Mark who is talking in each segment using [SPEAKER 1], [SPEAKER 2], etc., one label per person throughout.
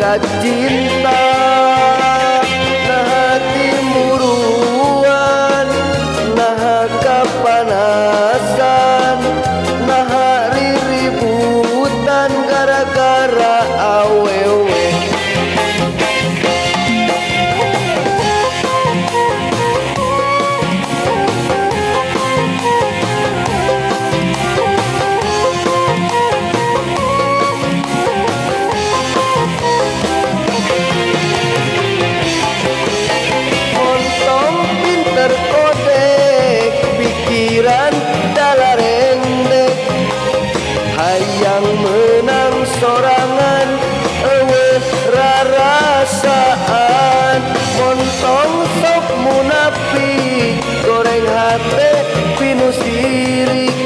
[SPEAKER 1] mika cinta. Nah timuruan, nah kapanasan, nah riributan gara-gara awewe. Pikiran dalarendek, hayang menang sorangan eueuh rarasaan. Montong sok munafik, goreng hate pinu sirik.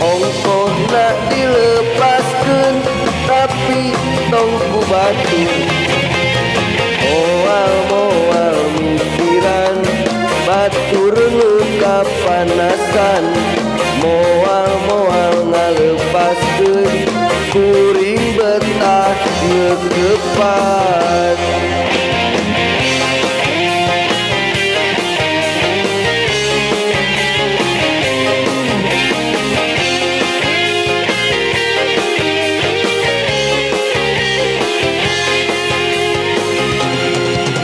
[SPEAKER 1] Ongkohna dilepaskeun tapi tong ku batur. Moal-moal mikiran batur nu kapanasan, moal-moal ngalepaskeun kuring betah ngekepat.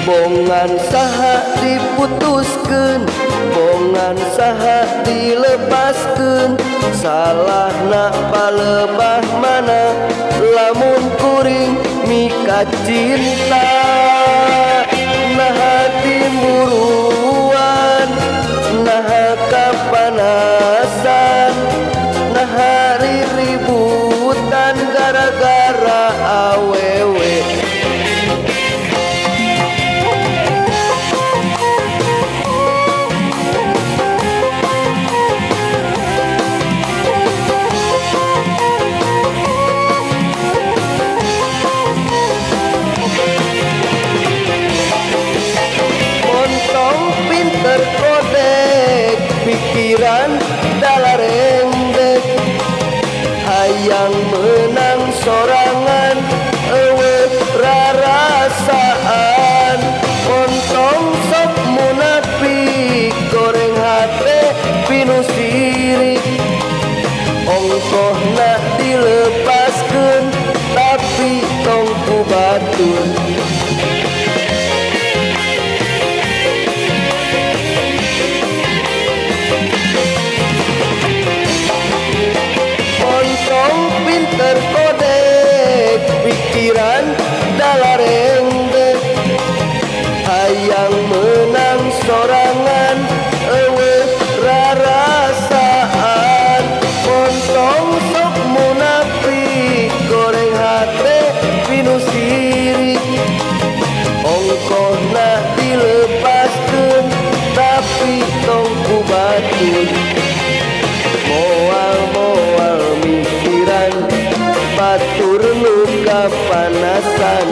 [SPEAKER 1] Bongan saha diputuskeun, bongan saha dilepaskeun, salahna palebah mana lamun kuring mika cinta. Nah timuruan, nah kapanasan, nah riributan gara-gara awewe. Terkodek pikiran dalarendek, hayang menang sorangan eueuh rarasaan. Montong sok munafik, goreng hate pinu sirik. Ongkohna dilepaskeun tapi tong ku batur. Terkodek pikiran dalarendek, hayang menang sorangan eueuh rarasaan. Montong sok munafik, goreng hate pinu sirik. Ongkohna dilepaskeun tapi tong ku batur. Moal-moal mikiran batur nu kapanasan,